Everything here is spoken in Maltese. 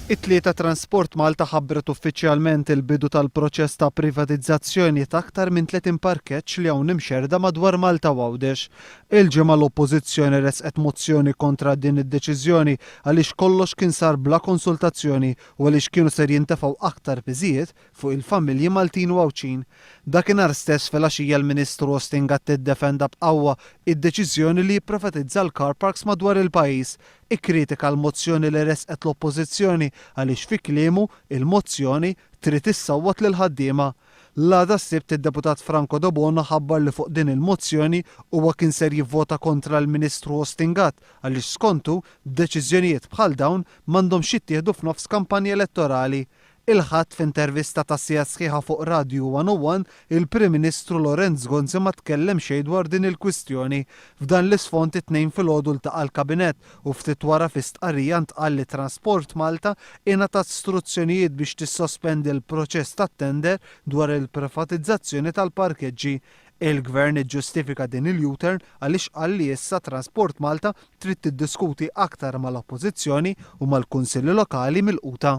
It-Tlieta Transport Malta ħabbret uffiċjalment il-bidu tal-proċess ta' privatizzazzjoni ta' aktar minn 30 parkeġġ li hawn imxerrda madwar Malta u Għawdex. Il-Ġimgħa l-Oppożizzjoni ressqet mozzjoni kontra din id-deċiżjoni għaliex kollox kien sar bla konsultazzjoni u għaliex kienu ser jintefgħu aktar piżijiet fuq il-familji Maltin u Għawdxin. Dakinhar stess filgħaxija l-Ministru Austin Gatt iddefenda b'qawwa id-deċiżjoni li jipprivatizza l-car parks madwar il-pajjiż. Ikkritika l-mozzjoni li ressqet l-Oppożizzjoni għaliex fi kliemu il-mozzjoni trid issawwat lill-ħaddiema. L-għada s-Sibt id-Deputat Franco Debono ħabbar li fuq din il-mozzjoni huwa kien ser jivvota kontra l-Ministru Austin Gatt għaliex skontu deċiżjonijiet bħal dawn m'għandhomx jittieħdu f'nofs kampanja elettorali. Il-Ħadd f'intervista ta' siegħa sħiħa fuq Radio 101, il-Prim Ministru Lorenz Gonzi ma tkellem xejn dwar din il-kwistjoni. F'dan l-isfond it-Tnejn filgħodu ltaqa' l-Kabinett u ftit wara fi stqarrija ntqal li Transport Malta ingħatat struzzjonijiet biex tissospendi l-proċess tat-tender dwar il-privatizzazzjoni tal-parkeġġi. Il-Gvern iġġustifika din il-U-turn għaliex qal li issa Transport Malta trid tiddiskuti aktar mal-Oppożizzjoni u mal-Kunsilli Lokali milquta.